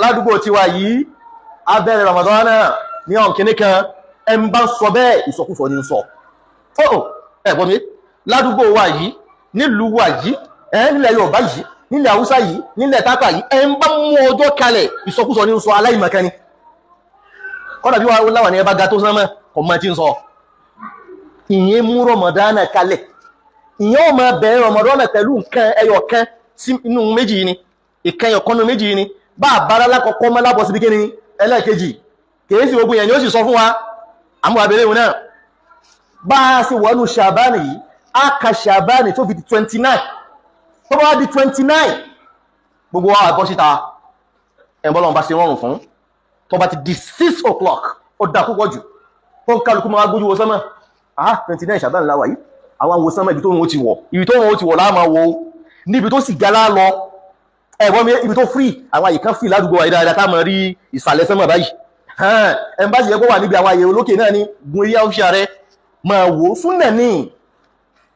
Ládùúgbò tiwa yìí abẹ́rẹ́ Ramadan náà ní ọ̀n kìíní kan, ẹ ń bá sọ bẹ́ẹ̀, ìsọkúsọ ní sọ. Ó ẹ gbọ́ mi, ládùúgbò wa yìí, nílùú wa yìí, ẹ nílẹ̀ Yorùbá yìí, nílẹ̀ Haúsá yìí, nílẹ̀ Tápà yìí, ẹ ń bá mú ọjọ́ kalẹ̀, ìsọkúsọ ní sọ, aláìmọ̀kan ni. Kọ́dà bí wọ́n láwà ní ẹ bá ga tó sánmọ́, kò mọ tí ń sọ. Ìyẹn mú Ramadan kalẹ̀, ìyẹn ó máa bẹ̀rẹ̀ Ramadan pẹ̀lú nǹkan ẹyọ kan sí inú méjì yìí ni, ìkan ẹyọ kan nínú méjì yìí ni. Bá a bára lákọ̀ọ́kọ́ mọ́ lábọ̀ síbi kíni ẹlẹ́ẹ̀kejì, kìí sí gbogbo yẹn ni ó sì sọ fún wa àmú abẹ́rẹ́ ìwọ̀n náà. Bá a sì wọnú Ṣàbánì yìí, a ka Ṣàbánì tó fi di 29, tó bá wá di 29, gbogbo wa bọ́ síta, ẹ̀bọ́n bá ṣe rọrùn fún. Tó bá ti di 6 o'clock, ó dá púpọ̀ jù tó ń kálukú máa gbójú wo sánmà. 29 Ṣàbánì láwà yìí, àwọn wo sánmà, ibi tó ń ti wọ̀, ibi tó ń ti wọ̀ láàmà wo, níbi tó sì galá lọ. Ẹ̀gbọ́n mi, ibi tó free, àwọn àyíká free ládùúgbò wa dáadáa, tá máa rí ìsàlẹ̀ sánmà báyìí. Ẹ̀mbáṣì yẹ kó wà níbi àwọn àyè olókè náà ní gun ilé ọ̀ṣà rẹ máa wò. Súnà ní,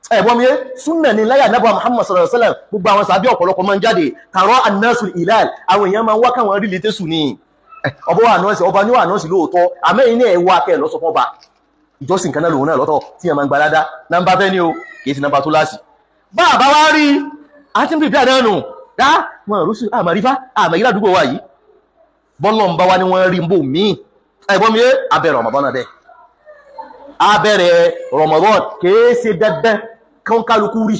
ẹ̀gbọ́n mi, súnà ní láyà nábà Muhammad sallallahu alaihi wasallam. Gbogbo àwọn sàbí ọ̀pọ̀lọpọ̀ máa ń jáde tààrọ annasul ilal, àwọn èèyàn máa ń wá káwọn rí létésù ní ọbọ̀ ànọ́ọ̀sì, ọba ní ànọ́ọ̀sì lóòótọ́, àmẹ́yìn ní ẹ̀wọ́ akẹ́ lọ́sọ fún ọba ìjọsìn kan náà lòun náà lọ́tọ̀ tí ẹ máa ń gba ládá. Nọ́mbà fẹ́ ni o, kìí sí nọ́mbà tó láàsì. Bá a bá wá rí àti ń pèpè àdánù dá wọn rúṣù àmàrífá àmàyí ládùúgbò wa yìí, bọ́lọ̀ ń bá wa ní wọ́n rí mbò míì. Ẹ̀gbọ́n mi, abẹ́rẹ̀ Ramadan náà bẹ́ẹ̀, abẹ́rẹ̀ Ramadan kìí ṣe dandan kán kálukú rí.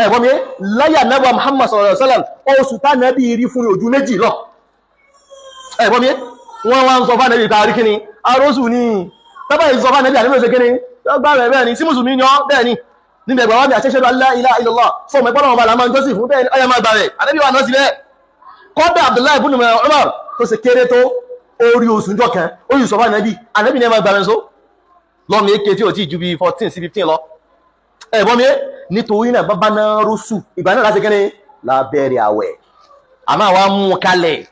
Ẹ̀gbọ́n mi, láyà nábà Muhammad sallallahu alaihi wasallam, oṣù tánàbí rí fún ojú méjì lọ. Ẹ̀gbọ́n mi, wọ́n wá ń sọ fún ànábì kárí kíni arósù ní tábà yìí sọ fún ànábì, ànábì ṣe kíni gbà rẹ̀ bẹ́ẹ̀ ni, sí mùsùlùmí ni ọ́ bẹ́ẹ̀ ni, níbi ẹgbàá wà ní àṣẹ́ṣẹ́dọ̀ la ilaha illallah, sọ mọ̀ ìpọ́nà ọba làmá ń jọ́sìn fún bẹ́ẹ̀ ni, ọyá máa gbà rẹ̀, ànábì wà náà sí bẹ́ẹ̀. Kọ́dà Abdullahi ibn Umar tó ṣe kéré tó orí oṣù jọ kan, ó yìí sọ fún ànábì, ànábì ní ẹ máa gbà rẹ̀ só lọ́mọ èké tí ò tí ju bí 14 sí 15 lọ. Ẹ̀gbọ́n mi, nítorí náà bábá náà rúṣù ìgbà náà láti kíni lábẹ́rẹ̀ àwẹ̀, àmọ́ àwa mú kalẹ̀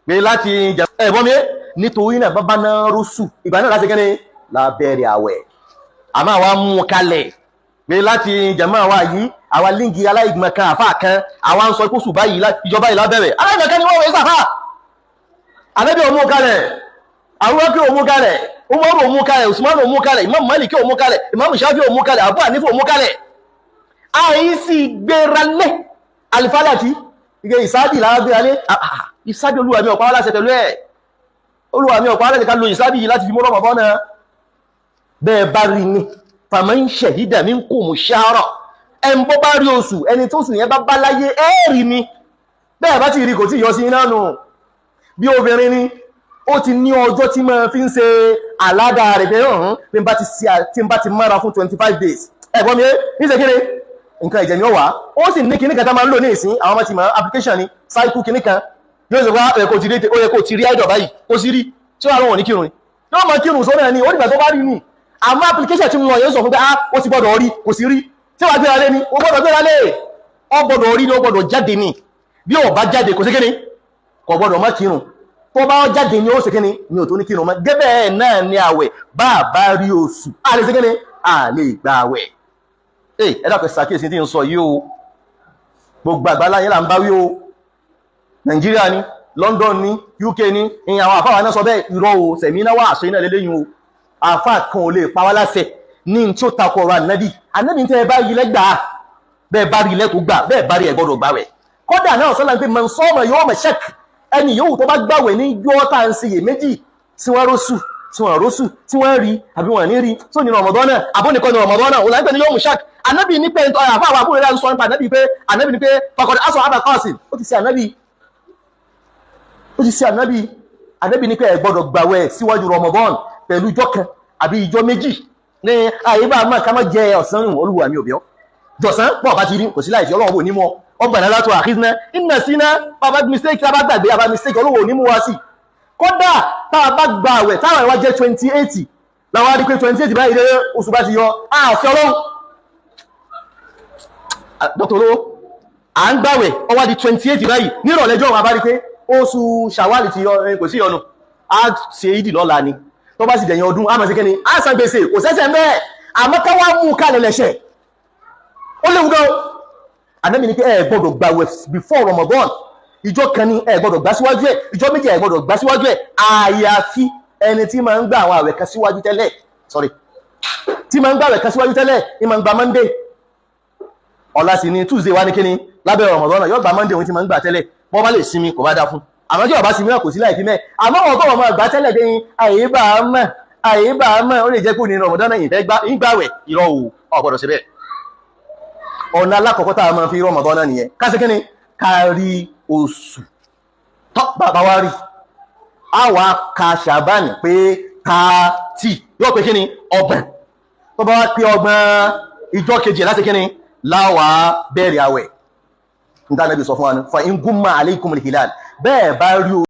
pé láti jẹ. Ẹ̀gbọ́n mi, nítorí náà bábá náà rúṣù ìgbà náà láti kíni lábẹ́rẹ̀ àwẹ̀, àmọ́ àwa mú kalẹ̀ pé láti jẹ̀mọ́ àwa yìí, àwa líǹgì aláìgbọ̀n kan àfáà kan, àwa ń sọ ikú sùn báyìí ìjọba yìí lábẹ́rẹ̀ aláìgbọ̀n kan ni wọ́n wẹ̀ sàfà. Ànábì ò mú kalẹ̀, Abubakar ò mú kalẹ̀, Umaru ò mú kalẹ̀, Usman ò mú kalẹ̀, Imam Malik ò mú kalẹ̀, Imam Shafi ò mú kalẹ̀, Abu Hanifa ò mú kalẹ̀. Àìsí gbéralé alifalaki ike ìsáàbì lára gbéralé ìsáàbì. Olúwa mi ọ̀pá wá láṣẹ pẹ̀lú ẹ̀, Olúwa mi ọ̀pá wá láṣẹ ká lo ìsáàbì yìí láti fi mú Ramadan náà. Bẹ́ẹ̀ bá rí ni faman shahida minkumu shahra, ẹ̀ ń bọ́ bá rí oṣù, ẹni tó sùn yẹn bá bá láyé ẹ̀ rí ni, bẹ́ẹ̀ bá ti rí kò tí yọ sí iná nù. Bí obìnrin ni ó ti ní ọjọ́ tí máa fi ń ṣe àládà rẹ̀ pé ọ̀hún bí n bá ti mára fún 25 days, ẹ̀gbọ́n mi, ní ṣe kíni nǹkan ìjẹ̀ ni ó wà, ó sì ní kíní kan tá máa ń lò ní ìsín, àwọn ọmọ ti mọ̀ application ni cycle kíní kan yóò ṣe wá, ó yẹ kó ti rí idol báyìí, ó sì rí tí ó àwọn òní kírun ni yóò máa kírun sórí ẹni, ó dìgbà tó bá rí ni. Àmọ́ application tí ń lọ yẹn sọ fún pé ah ó ti gbọ́dọ̀ rí, kò sí rí tí wàá gbéra lé ni, ó gbọ́dọ̀ gbéra lé, ó gbọ́dọ̀ rí ni, ó gbọ́dọ̀ jáde ni. Bí ó bá jáde kò sí kíni, kò gbọ́dọ̀ má kírun, tó bá jáde ni ó ṣe kíni ni ò tó ní kírun mọ́. Gẹ́gẹ́ náà ni àwẹ̀, bá a bá rí oṣù a lè ṣe kíni, a lè gba àwẹ̀. Ẹ dákun ṣàkíyèsí tí ń sọ yìí o, gbogbo àgbàlá yẹn là ń bá wí o, Nàìjíríà ni, London ni, UK ni, ìyẹn àwọn àfáwà náà sọ bẹ́ẹ̀, irọ́ o, sẹ̀mí náà wà àṣọ iná lélẹ́yìn o. Àfáà kan ò lè pa wá láṣẹ ní tí ó takò ọ̀rọ̀ ànábì. Ànábì tẹ́ ẹ bá rí lẹ́gbàá, bẹ́ẹ̀ bá rí lẹ́kọ̀ọ́ gbà, bẹ́ẹ̀ bá rí ẹ gbọ́dọ̀ gbàwẹ̀. Kódà náà sọ́lá ń pè man sọ́ọ̀mọ̀ yóò mọ̀ ṣẹ́k, ẹni yòówù tó bá gbàwẹ̀ ní yọ́ tá à ń ṣe iyèméjì tí wọ́n rósù, tí wọ́n rósù, tí wọ́n rí àbí wọ́n ní rí, tó ní Ramadan náà àbónìkan ní Ramadan náà, òun là ń pè ní yóò mú ṣák. Ànábì ní pé àfa àwọn àbúrò rẹ̀ ń sọ nípa ànábì pé ànábì ní pé fakọ̀dé aṣọ àbá kọ́ọ̀sì, ó ti ṣe ànábì, ó ti ṣe ànábì. Ànábì ní pé ẹ gbọ́dọ̀ gbàwẹ̀ síwájú Ramadan pẹ̀lú ìjọ kan àbí ìjọ méjì ní àyè bá máa ká má jẹ ọ̀sán. Olúwa mi ò bí ọ́ jọ̀sán pọ̀ bá ti rí kò sí láìsí, Ọlọ́run bò ní mọ́ ọgbà náà látọ̀ àkíńná iná síná bàbá mistake, tá a bá gbàgbé àbá mistake, Ọlọ́run ò ní mú wa sí. Kódà tá a bá gba àwẹ̀ táwọn ìwà jẹ́ 28 làwọn á rí pé 28 báyìí dé oṣù bá ti yọ àṣẹ Ọlọ́run. Dr. Olówó à ń gbàwẹ̀ ó wá di 28 báyìí nírọ̀lẹ́jọ́ wọn bá rí pé oṣù Ṣàwálì ti yọ, kò sí yọnu, á ṣe ìdì lọ́la ni, tó bá sì dẹ̀yìn ọdún á máa ṣe kíni, á san gbèsè, kò sẹ́sẹ̀ mẹ́ẹ̀, àmọ́ ká wá mú kalẹ̀ lẹ̀ṣẹ̀ ó léwu gan. Ànábì ní pé ẹ gbọ́dọ̀ gbàwẹ̀ before Ramadan Ìjọ kan ní ẹ gbọ́dọ̀ gbà síwájú ẹ̀, ìjọ méjì ẹ gbọ́dọ̀ gbà síwájú ẹ̀, àyàfi ẹni tí máa ń gbà àwọn àwẹ̀ kan síwájú tẹ́lẹ̀. Sorry, tí máa ń gbà àwẹ̀ kan síwájú tẹ́lẹ̀, ní máa ń gba Monday, ọ̀la sì ni Tuesday wá ní kíni lábẹ́ Ramadan, yóò gba Monday òun tí máa ń gbà tẹ́lẹ̀. Bọ́ bá lè sinmi kò bá dá fún, àmọ́ tí ó bá sinmi náà kò sí láì fi mẹ́. Àmọ́ wọn tó wọn máa gbà tẹ́lẹ̀ dé àyè bá mọ̀, àyè bá mọ̀, ó lè jẹ́ pé ní Ramadan náà ìfẹ́ gbàwẹ̀, irọ́ o, ò gbọ́dọ̀ ṣe bẹ́ẹ̀. Ọ̀nà alákọ̀ọ́kọ́ tá a máa fi Ramadan náà nìyẹn. Ká ṣe kíni? Ká rí oṣù. Tọ́ bàbá wa rí, a wá ka Ṣàbánì pé 30, yóò pé kíni? 30. Tó bá wá pé 30, ìjọ kejì láti kíni láwàá bẹ̀rẹ̀ àwẹ̀. Níta Ànábì sọ fún wa ní fa in gumma alaykumul hilal, bẹ́ẹ̀ bá rí.